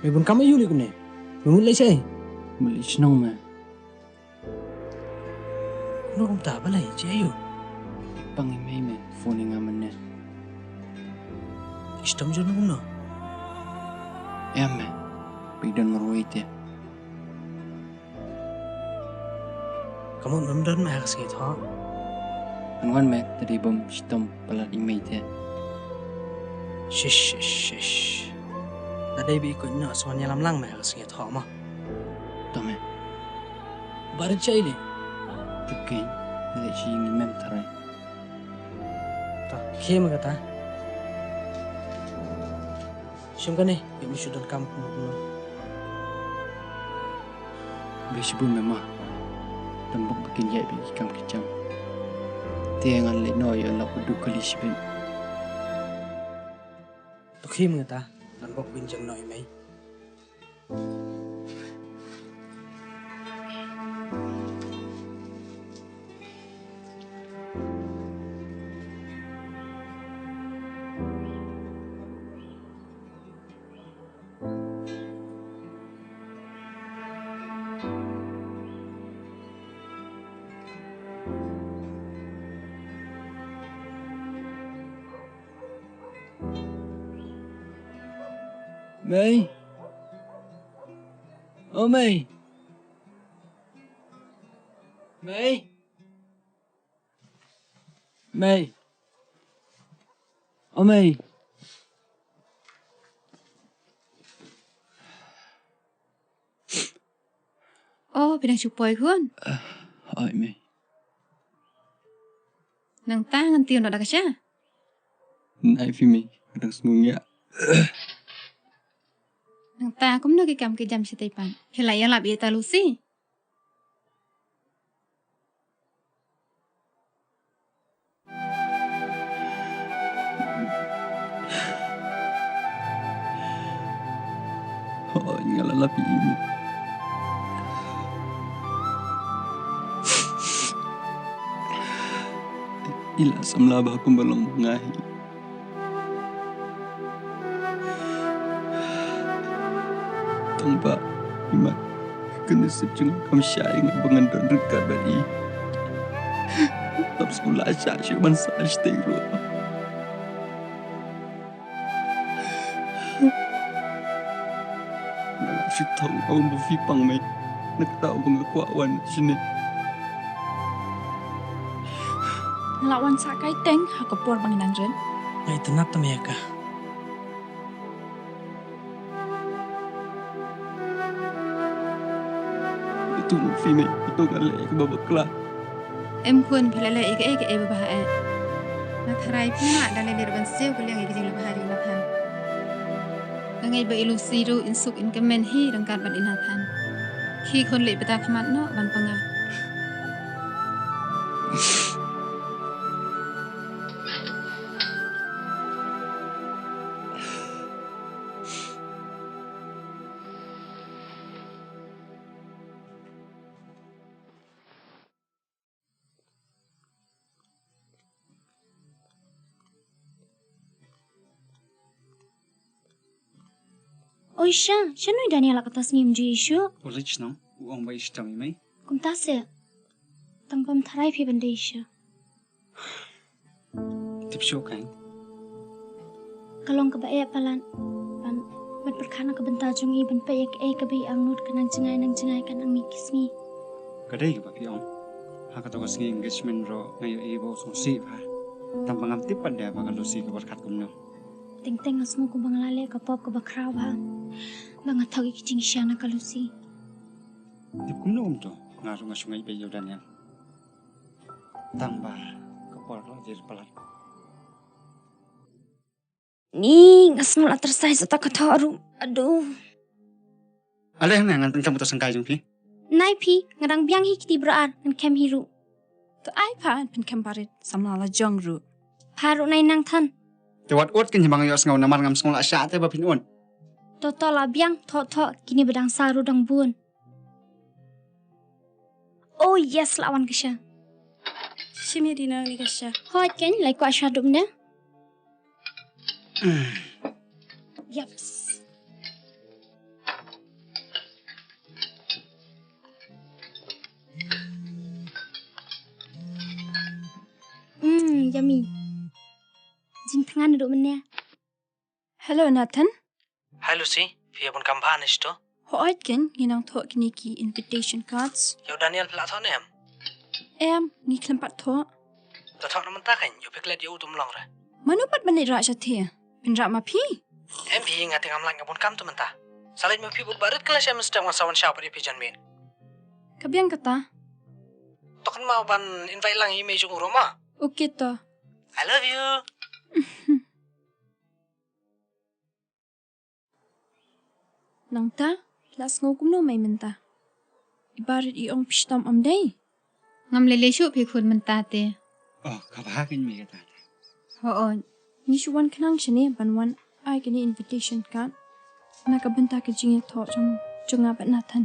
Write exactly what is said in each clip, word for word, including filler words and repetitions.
Me bun kam aïu lei kumne? Me mut lei shaei? Mut lei shnong me. Kumno kumta balei, shaei aïu? Pang i mei me, phone ïa nga mynne. Ki shitom jur me kumno? Em me, phi don marwei te. Ka mut mem don me ha ka sngi thoh. Ngan wan me, te dei bym shitom palat i mei te. Shish, shish, shish. Lada dei ba i koit noh sa wan ïalam lang me ha ka sngi thoh mo. To me. Ba rit shaei lei? Te khie, leit sha ïing i mem tharai. To, khie me kata. Shim kane, ïa me shu donkam kumno kumno. Be shibun me ma. Tang bok ba kin ïaid bad ki kam ki jam. Te ngan leit noh ïa la u duk kali shibit. To khie me kata, tang bok ba kin jam noh ïa mei. Mei. O Mei. Mei. Mei. O Mei. O, phi dang shu poi khun? Hooid Mei. Nangta ngan tiew noh da ka sha. Nai phi Mei, ka dang sngew ngiah. Nangta kumno ki kam ki jam shatei pat? Phi la ïalap ïa i Lucy? Hooid nga la lap ïa i. I la samla bha kumba long ma nga hi. Tang ba i mat ka nusip jong nga kam shai ïa nga ba ngan don ryngkat bad i. Tang sngewlah shah shuh ban sah shatei ruh. Nga la shu thong ong ba phi pang Mei. Na kata ba nga kwah wan shane. Nga la wan sah kai teng ha ka por ba nga dang rit. Nga itynnad tam ïa ka. Ito phi Mei, ito nga leh ïa kaba bakla. Em khun, phi la leh ïa kaei kaei ba bha eh. Nga tharai phi mah da lei lei ruh ban siew ka liang ïa ka jingleh bha jong i Nathan. Nga ngeit ba i Lucy ruh in suk in kmen hi ryngkat bad i Nathan. Khie khun leit bata khmat noh ban panga. Oi Sha, shano i Daniel ha kata ka sngi um ju ïashoh? U leit shnong, u ong ba i shitom i mei. Kumta seh. Tang bym tharai phi ban dei sha. Tip shuh kein. Ka long kaba eh palat. Ban, ban pyrkhat na ka bynta jong i ban peit ïa kaei kaba i angnud ka nang jngai nang jngai ka nang mih ki sngi. Ka dei kaba phi ong. Ha kato ka sngi engagement ruh nga ïohi ba u sngewsih bha. Tang ba ngam tip pat de ba ka Lucy ka pyrkhat kumno. Teng teng nga sngew kumba nga la leh ka pop kaba khraw bha. Ba nga thok ïa ki jingshisha na ka Lucy. Tip kumno kumto nga ruh nga shu ngeit beit ïa u Daniel. Tang ba ka por ka la jer palat. Ni nga sngewlah tyrsa ïa kata ka thoh ruh. Aduh. Ale hangne ngan pynkem kato sangkai jong phi. Nai phi, nga dang biang hi kiti baroh ar, ngan kem hi ruh. To ai pha, pynkem barit, samla la jong ruh. Pha ruh nai nang than. Te wat ud kein ba nga ïohsngew namar ngam sngewlah shah te ba phin ud. To to la biang, thoh thoh, kine ba dang saw ruh dang bun. Oh yes, la wan ka Sha. Shim ïa dinner ne ka Sha. Hooid kein, lai kwah shuwa dup ne. Yaps. Hmm, yummy. Jingthngan naduh mynne. Hello, Nathan. Hi, Lucy. Phi ïa bun kam bha ne shito? Hooid keiñ, ngi nang thoh kine ki invitation cards. Ïa u Daniel phi la thoh ne em? Em, ngi khlem pat thoh. To thoh na mynta keiñ, ïoh phi klet ïa u tum long re. Mano pat ban leit rah shatei? Pynrah ma phi? Em phi, nga te ngam lait, nga bun kam tu mynta. Sa leit ma phi bud barit, ka la shem step, nga sa wan shaw pat ïa phi jan miet. Ka biang kata. To kynmaw ban invite lang ïa i mei jong u ruh ma. Okay to. I love you. Nangta, la sngew kumno mei mynta? I barit i ong phi shitom ym dei? Ngam lei lei shuh phi khun mynta te. Oh, ka bha keiñ mei kata. Hooid. Ngi shu wan khnang shane ban wan ai kane invitation card na ka bynta ka jingïathoh jong, jong nga bad Nathan.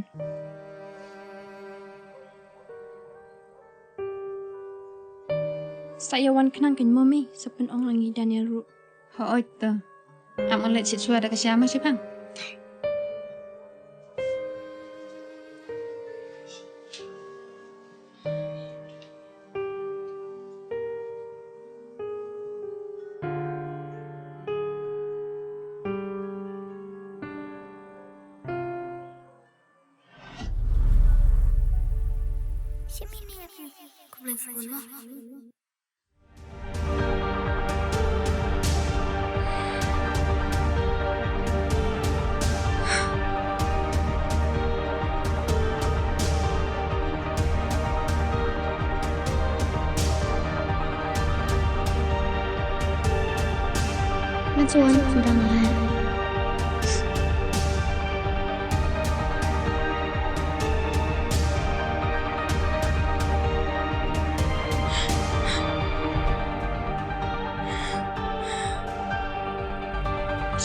Sa ïa wan khnang keiñ mo mei, sa pynong lang ïa i Daniel ruh. Hooid to. Ap ngan leit shet shuwa da ka sha ma shipang.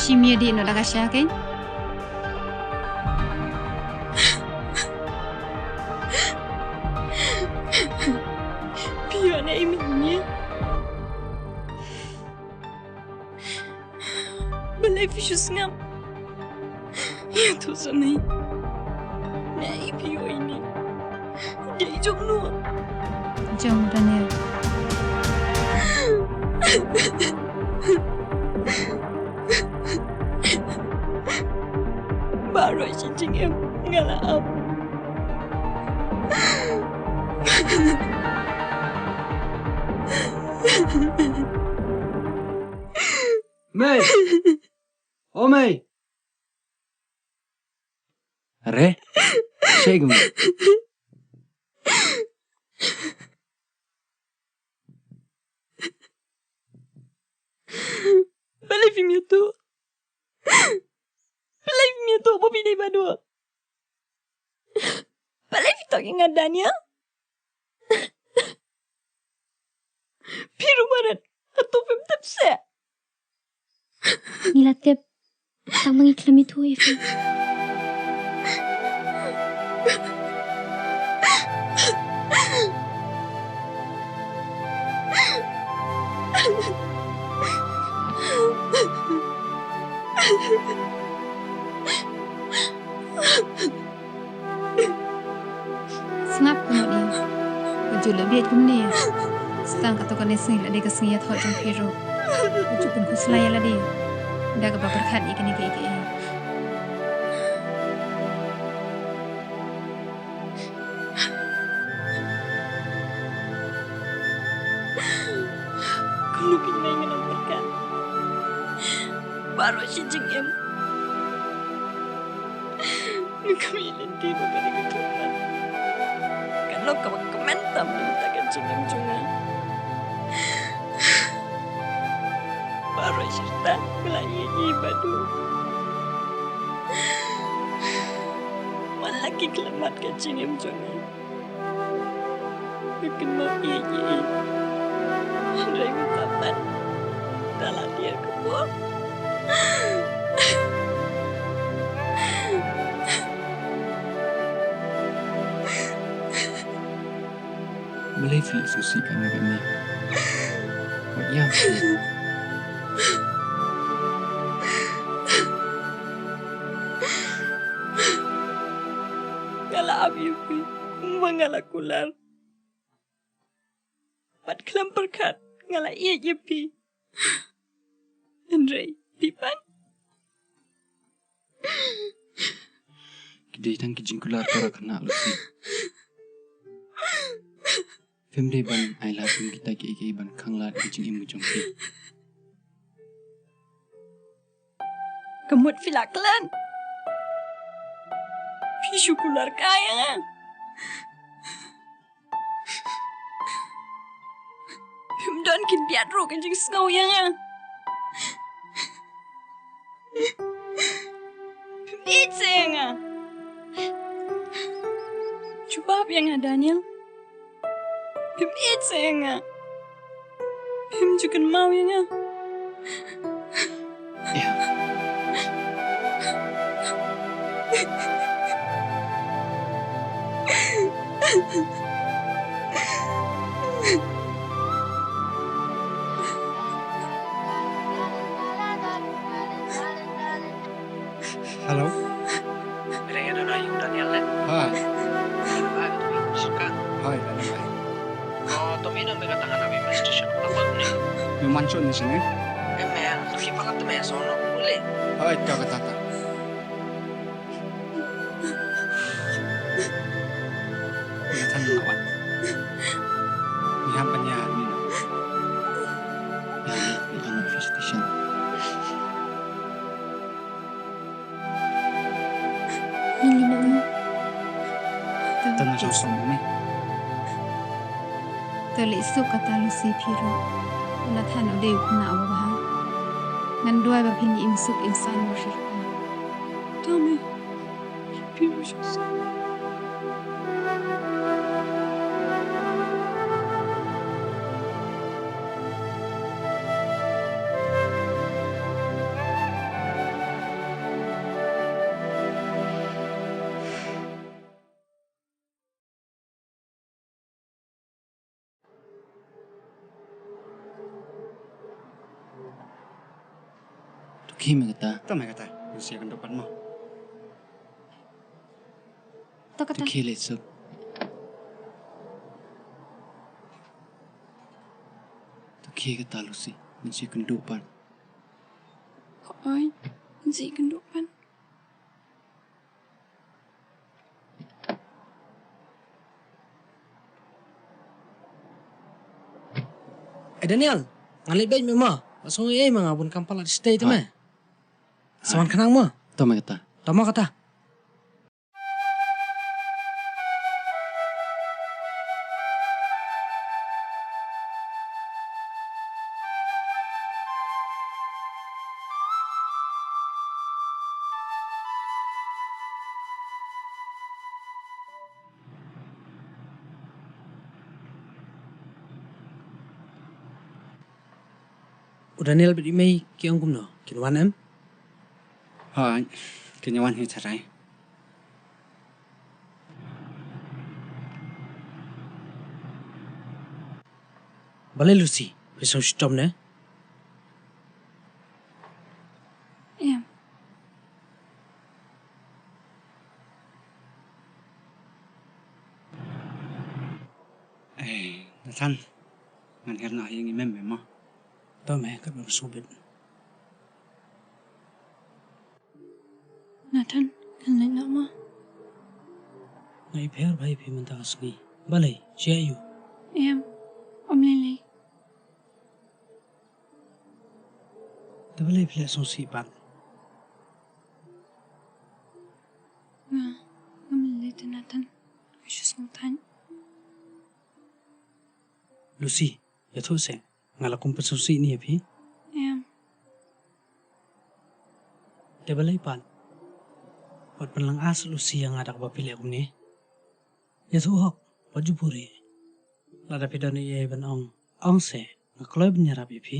Shim ïa dih noh da ka sha keiñ. Phi ïoh na i mei? Balei phi shu sngap? Ïathuh sa mei. Na i phi ïoh ine? Dei jong no? Jong Daniel. Baroh shi jingim nga la ap. Mei. O mei. Re. Shei gum. Balei phim ïathuh? Balei phim ïathuh ba phi dei baduk? Balei phi tok ïa nga Daniel? Phi ruh barit, hato phim tip seh? Ngi la tip. Tang ba ngi khlem ïathuh ïa phi. Sngap kumno ïa ka ju la bieit kumne. Sa tang kato kane sngi la dei ka sngi ïathoh jong phi ruh. Ka ju pynkhuslai ïa lade da kaba pyrkhat ïa kane kaei kaei. Kumno kein mei ngan ym pyrkhat. Baroh shi jingim nga khmih lynti ba kane ka kyrpad kan long kaba kmen tam na ka bynta ka jingim jong nga. Baroh shi rta nga la ïeit ïa i baduk. Man la ki khlem mad ka jingim jong nga. Nga kynmaw ïeit ïa i. Hynrei mynta pat da la dier ka por. Balei phi sngewsih katne katne? Wat ïam. ïa phi kumba nga la kular. Bad khlem pyrkhat nga la ïeit ïa phi. Hynrei phi pan. Ki dei tang ki jingkular para khynnah, Lucy. Phim dei ban ai lad kum kita kiei kiei ban khanglad ïa ka jingim ka jong phi. Ka mut phi la klet. Phi shu kular kai ïa nga. Phim don khyndiat ruh ka jingsngew ïa nga. Phim ïeit seh ïa nga. Jubab ïa nga, Daniel. Phim ïeit seh ïa nga. Phim ju kynmaw ïa nga. Ïa. Hello. Mira, ya no hay un Daniel, eh? Hi. Hi, Daniel. Hi. Oh, to mino me kata ngana me station. Apa ni? Me mancho ni sini. Eh, me, to ki pala to me sono, boleh? Hi, kata kata. Ni tan lawan. Ni ham panya ni. Ya, ni anu station. Ngi lino mo. Tang na song song ni. To leh suk kata Lucy phi ruh. U Nathan u dei u khynnah uba bha. Ngan duwai ba phin im suk im saiñ bad u shisha. Tang me. Phi ruh shisha. To khie me kata. To me kata. Ngan sa ïakynduh pat mo. To kata. To khie leit suk. To khie kata Lucy. Ngan sa ïakynduh pat. Hooid. Ngan sa ïakynduh pat. Eh, Daniel, ngan leit beit me mo. Nga sngew ei ei ma nga bun kam palat sdei te me. Sa wan khnang mo. To me kata. To mo kata. U Daniel bad i mei ki ong kumno? Kin wan em? Hooid, kin ïa wan hi tharai. Balei Lucy, phi sngew shitom ne? Em. Eh, Nathan, ngan hiar noh ïa ngi mem mem mo. To me, kat ba sngewbit. Nathan, ngan leit noh mo. Nga ïapher bha ïa phi mynta ka sngi. Balei, jia aiu? Em, ym lei lei. Te balei phi leh sngewsih pat? Nga, ngam lei lei te Nathan. Nga shu sngewthait. Lucy, ïathuh seh, nga la kum pynsngewsih ne ïa phi? Em. Te balei pat? Wat pynlong as Lucy ïa nga da kaba phi leh kumne. Ïathuh hok, wat ju buhrieh. Lada phi don ei ei ban ong, ong seh, nga kloi ban ïarap ïa phi.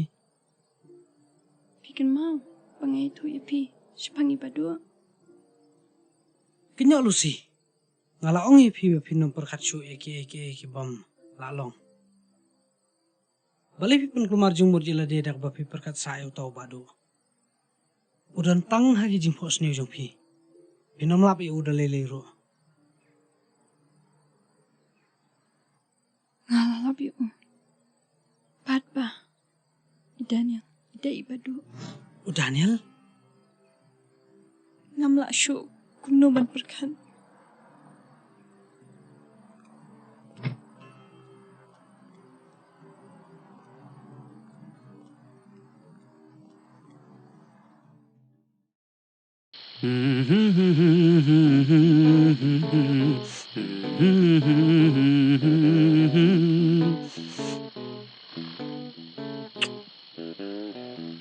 Phi kynmaw ba nga ïathuh ïa phi shaphang i Bah Duh? Kynnoh Lucy, nga la ong ïa phi ba phin ym pyrkhat shuh ïa kiei kiei ki bym lah long. Balei phi pynkulmar jingmut ïa lade da kaba phi pyrkhat sah ïa uta u Bah Duh? U don tang ha ki jingphohsniew jong phi. Phin ym lap ïa u da lei lei ruh. Biu. Pat ba i Daniel i dei i ba duh. U Daniel? Ngam lah shuh kumno ban pyrkhat.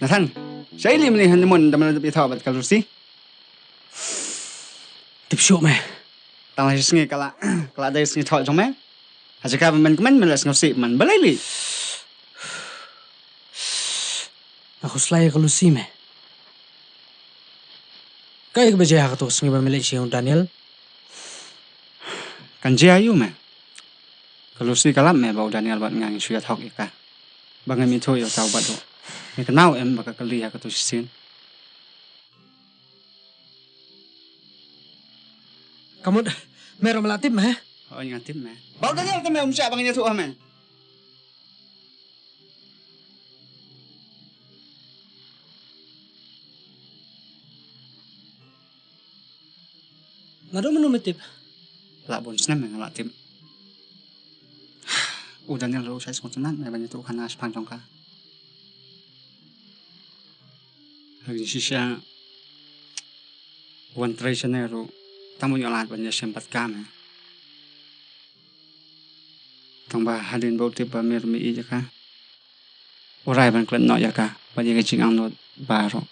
Nathan, shaei lei mynne honeymoon da me la dep ïathoh bad ka Lucy? Tip shuh me. Tang la shi sngi ka la, ka la dei sngi thoh jong me. Ha jaka ba men kmen, men la sngewsih man. Balei lei? Nga khuslai ïa ka Lucy me. Kaei kaba jia ha kato ka sngi ba me leit sha ïing u Daniel? Kan jia aïu me? Ka Lucy ka lap me ba u Daniel bad nga ngi shu ïathoh ïa ka. Ba ngam ithuh ïa uta u Bah Duh. Me kynmaw em ba ka kylli ha kato shisien? Ka mut me ruh me la tip me? Hooid nga tip me. Ba u Daniel te me um shah ba ngin ïathuh ha me. Naduh mynno me tip? Lah bun snem me nga la tip. U Daniel ruh u shait sngewtynnat me ban ïathuh khana shaphang jong ka. Hynrei shisha wan trei shane ruh tang ban ïoh lad ban ïashem bad ka me. Tang ba hadien ba u tip ba me ruh me ïeit ïa ka, u rai ban klet noh ïa ka bad ïa ka jingangnud baroh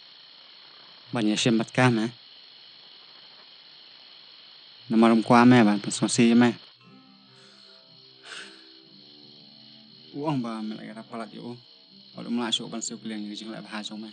ban ïashem bad ka me. Namar um kwah me ban pynsngewsih ïa me. U ong ba me la ïarap palat ïa u bad um lah shuh ban siew kylliang ïa ka jingleh bha jong me.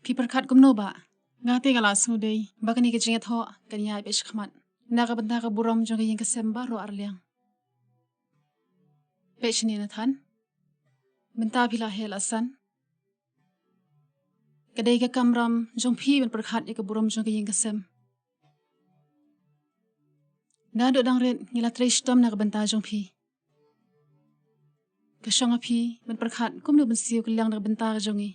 Phi pyrkhat kumno bah? Nga te nga la sngewdei ba kane ka jingïathoh kan ïaid beit shakhmat na ka bynta ka burom jong ka ïing ka sem baroh arliang. Peit shane Nathan, mynta phi la heh la san. Ka dei ka kamram jong phi ban pyrkhat ïa ka burom jong ka ïing ka sem. Naduh dang rit ngi la trei shitom na ka bynta jong phi. Ka shong ha phi ban pyrkhat kumno ban siew kylliang na ka bynta ka jong ngi.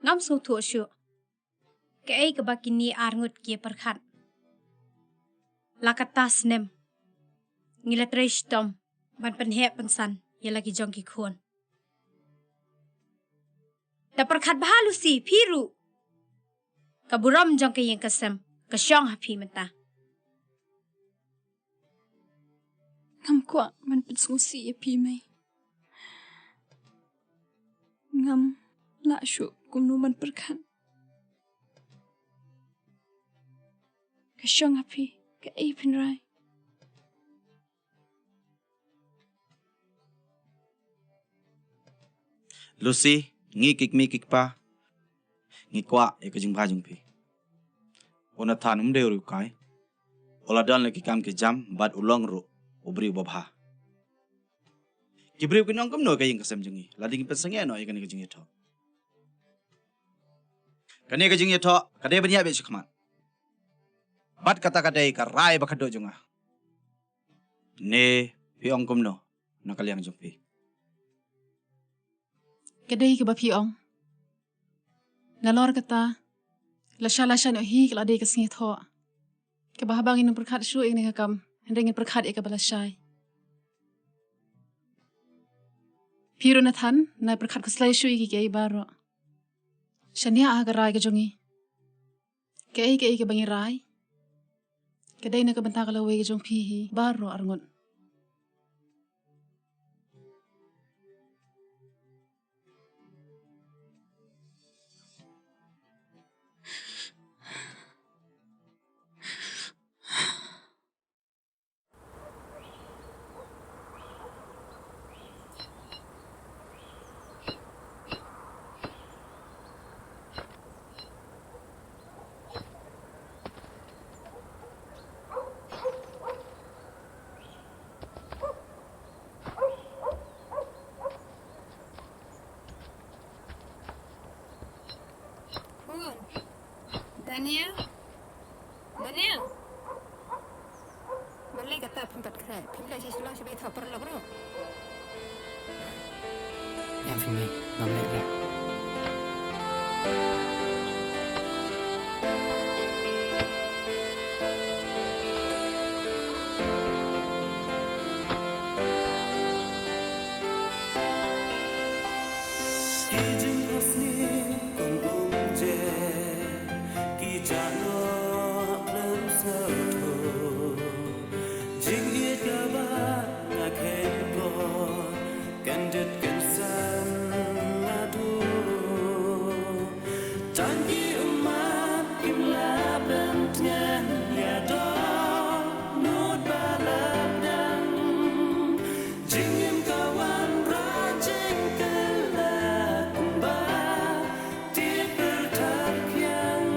Ngam sngewthuh shuh kaei kaba kine arngut ki pyrkhat. La katta snem ngi la trei shitom ban pynheh pynsan ïa la ki jong ki khun. Da pyrkhat bha Lucy, phi ruh ka burom jong ka ïing ka sem ka shong ha phi mynta. Ngam kwah ban pynsngewsih ïa phi mei. Ngam lah shuh kumno ban pyrkhat. Ka shong ha phi kaei phin rai. Lucy, ngi ki kmie ki kpa ngi kwah ïa ka jingbha jong phi. U Nathan um dei u riewkai. U la don la ki kam ki jam bad u long ruh u briew babha. Ki briew kin ong kumno ïa ka ïing ka sem jong ngi lada ngi pynsangeh noh ïa kane ka jingïathoh? Kane ka jingïathoh ka dei ban ïaid beit shakhmat. Bad kata ka dei ka rai ba khatduh jong nga. Ne phi ong kumno na ka liang jong phi? Ka dei kaba phi ong. Nalor kata, lashai lashai noh hi ka la dei ka sngi thoh. Kaba haba ngin ym pyrkhat shuh ïa kane ka kam, hynrei ngin pyrkhat ïa kaba lashai. Phi ruh Nathan, nai pyrkhat khuslai shuh ïa kiei kiei baroh. Shaniah ha ka rai ka jong ngi. Kaei kaei kaba ngi rai ka dei na ka bynta ka lawei ka jong phi hi baroh arngut. Daniel. Daniel. Balei kata phim pat khreh? Phim leit sha Shillong sha ba ïathoh paralok ruh? Em phi mei, ngam leit ruh. Ki jingphohsniew kum umje, ki jah noh khlem sngewthuh. Jingïeit kaba nga kheiñ ko, kan jot kan san naduh. Tang ki ummat kim lah ban tngen ïa dohnud ba la dang. Jingim ka wan bra jingkylla kumba tip pyrthar phiang.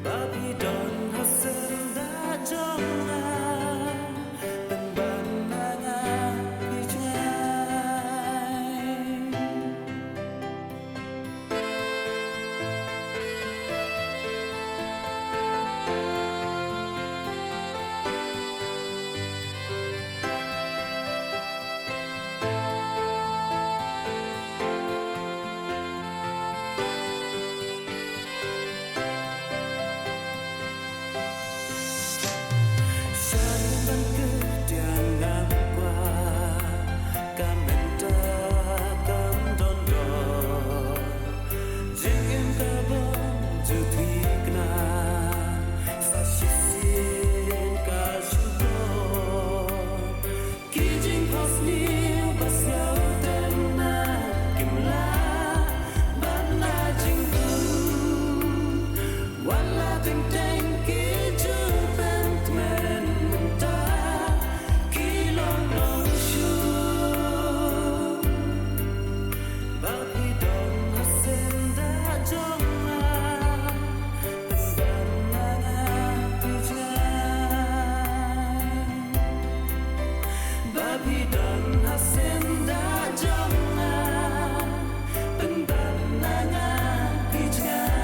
Ba phi don ha senda jong nga, pynban na nga phi jngai. Ki jingphohsniew ba sngewtynnat kim lah ban da jingdum. Wat la teng teng ki ju pyntngen mynta ki long long shuh. Ba phi don ha senda jong nga, pynban na nga phi jngai. Ba phi don ha senda jong nga, pynban na nga phi jngai.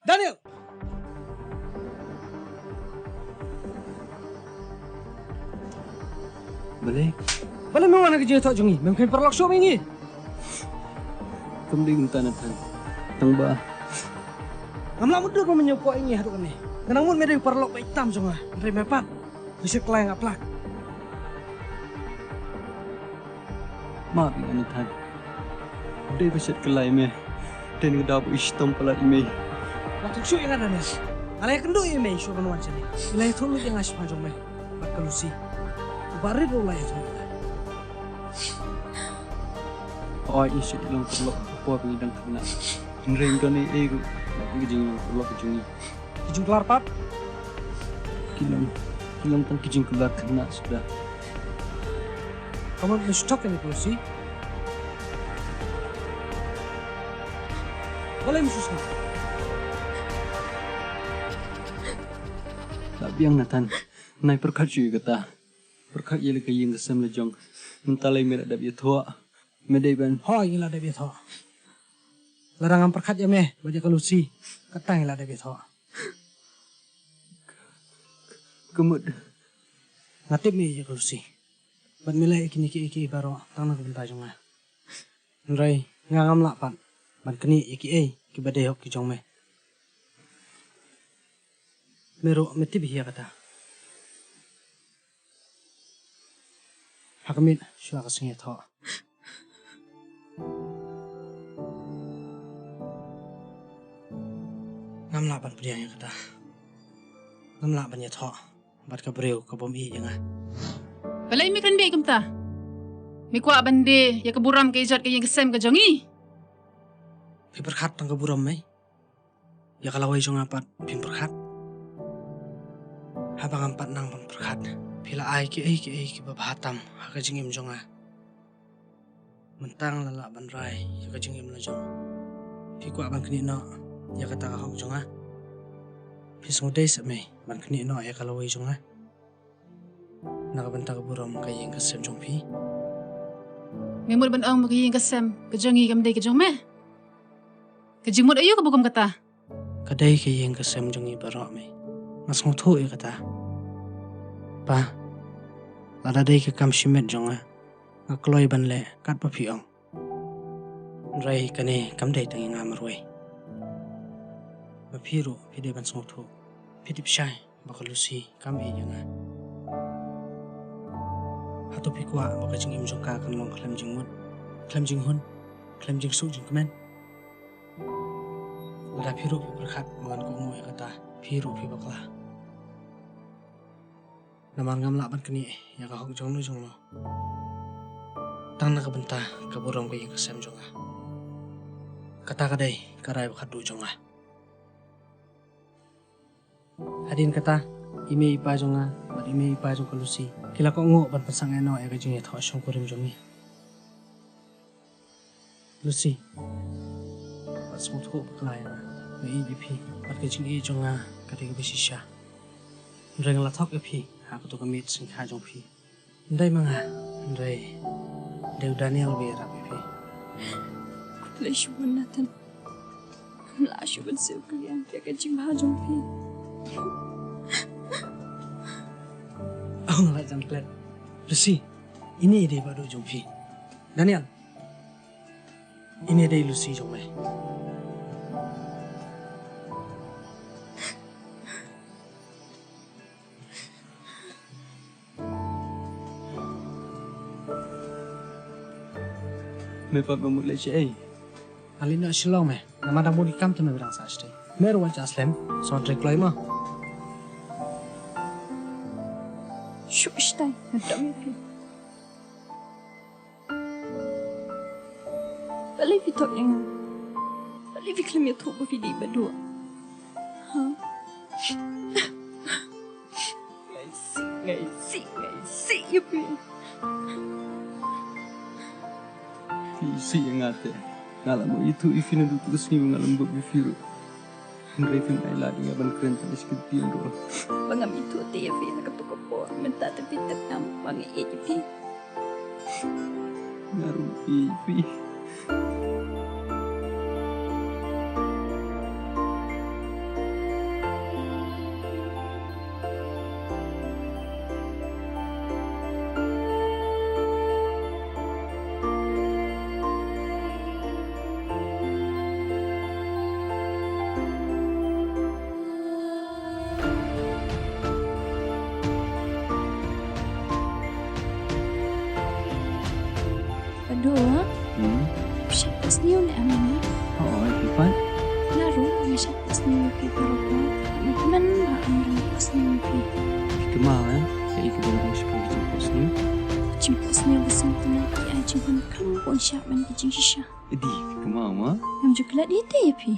Daniel! Balei? Balei me wan ha ka jingïathoh jong ngi? Mem kheiñ paralok shuh me ïa ngi. Kam dei kumta Nathan. Tang ba ngam lah mutdur ba me ñiew koh ïa ngi haduh kane. Nga nang mut me dei u paralok ba ïeit tam jong nga. Hynrei me pat, me shet kylla ïa nga palat. Map ïa nga Nathan. Dei ba shet kylla ïa me. Dei na ka daw ba i shitom palat ïa me. La thok shuh ïa nga Daniel. Nga la ïakynduh ïa me shuwa ban wan shane. I la ïathuh lut ïa nga shaphang jong me bad ka Lucy. U Bah Rit ruh u la ïathuh ïa nga. Hooid, ngi shet long paralok ka por ba ngi dang khynnah. Hynrei ym don ei ei ruh na ka jinglong paralok ka jong ngi. Ki jingkular pat? Ki long, ki long tang ki jingkular khynnah suda. Ka mut me shu thok ïa ngi Lucy. Balei me shu sngap? Lah biang Nathan, nai pyrkhat shuh ïa kata. Pyrkhat ïa la ka ïing ka sem la jong. Mynta lei me la dep ïathoh. Me dei ban. Hooid, ngi la dep ïathoh. Lada ngam pyrkhat ïa me bad ïa ka Lucy, katta ngi la dep ïathoh. Ka mut. Nga tip me ïeit ïa ka Lucy. Bad me la ïa kine kiei kiei baroh tang na ka bynta jong nga. Hynrei nga ngam lah pat ban knieh ïa kiei kiba dei hok ki jong me. Me ruh me tip hi ïa kata. Ha ka miet shuwa ka sngi ïathoh. Ngam lah ban pdiang ïa kata. Ngam lah ban ïathoh bad ka briew ka bym ïeit ïa nga. Balei me kren bieit kumta? Me kwah ban die ïa ka burom ka ïa jot ka ïing ka sem ka jong ngi? Phi pyrkhat tang ka burom mei? Ïa ka lawei jong nga pat phim pyrkhat. Haba ngam pat nang ban pyrkhat, phi la ai kiei kiei kiba bha tam ha ka jingim jong nga. Mynta nga la lah ban rai ïa ka jingim la jong. Phi kwah ban knieh noh ïa kata ka hok jong nga? Phi sngewdei seh mei ban knieh noh ïa ka lawei jong nga na ka bynta ka burom ka ïing ka sem jong phi? Me mut ban ong ba ka ïing ka sem ka jong ngi kam dei ka jong me? Ka jingmut aïu kaba kum kata? Ka dei ka ïing ka sem jong ngi baroh mei. Nga sngewthuh ïa kata. Pa, lada dei ka kam shimet jong nga, nga kloi ban leh katba phi ong. Hynrei kane kam dei tang ïa nga marwei. Ma phi ruh phi dei ban sngewthuh. Phi tip shai ba ka Lucy kam ïeit ïa nga. Hato phi kwah ba ka jingim jong ka kan long khlem jingmut, khlem jinghun, khlem jingsuk jingkmen? Lada phi ruh phi pyrkhat ba ngan kohnguh ïa kata, phi ruh phi bakla. Namar ngam lah ban knieh ïa ka hok jong no jong no tang na ka bynta ka burom ka ïing ka sem jong nga. Kata ka dei ka rai ba khatduh jong nga. Hadien kata, i mei i pa jong nga bad i mei i pa jong ka Lucy ki la kohnguh ban pynsangeh noh ïa ka jingïathoh shongkurim jong ngi. Lucy, wat sngewthuh bakla ïa nga. Nga ïeit ïa phi bad ka jingïeit jong nga ka dei kaba shisha. Hynrei nga la thok ïa phi ha kato ka miet syngkha jong phi. Ym dei ma nga, hynrei dei u Daniel uba ïarap ïa phi. Khublei shibun Nathan. Ngam lah shuh ban siew kylliang ïa ka jingbha jong phi. Oh, nga la jan klet. Lucy, ine i dei i Bah Duh jong phi. Daniel, ine i dei i Lucy jong me. Me pat ba mut leh shaei? Nga leit noh Shillong me. Namar dang bun ki kam te me ba dang sah shatei. Me ruh wan sha slem. Sa wan trei kloi mo. Shu shatei, nga dom ïa phi. Balei phi thok ïa nga? Balei phi khlem ïathuh ba phi dei i Bah Duh? Ha? Nga isih, nga isih, nga isih ïa phi. Phi isih ïa nga te. Nga la mut ïathuh ïa phi naduh tu ka sngi ba nga lyngbop ïa phi ruh. Hynrei phim ai lad ïa nga ban kren tang sha ka ktien ruh. Ba ngam ïathuh te ïa phi ha kato ka por, mynta te phi tip ngam ba nga ïeit ïa phi. Nga ruh ïeit ïa phi. Bah Duh. Hmm. Phi shait phah sniew ne em? Hooid, phi pat? Nga ruh nga shait phah sniew ïa phi baroh. Nga kmen ba ym dang phah sniew ïa phi. Phi kynmaw, eh? Kaei kaba long sha phi ka jingphah sniew? Ka jingphah sniew ka sngewtynnat ki ai jinghun kham bun shah ban ki jingshisha. Adi, phi kynmaw ma? Ngam ju klet ïa te ïa phi.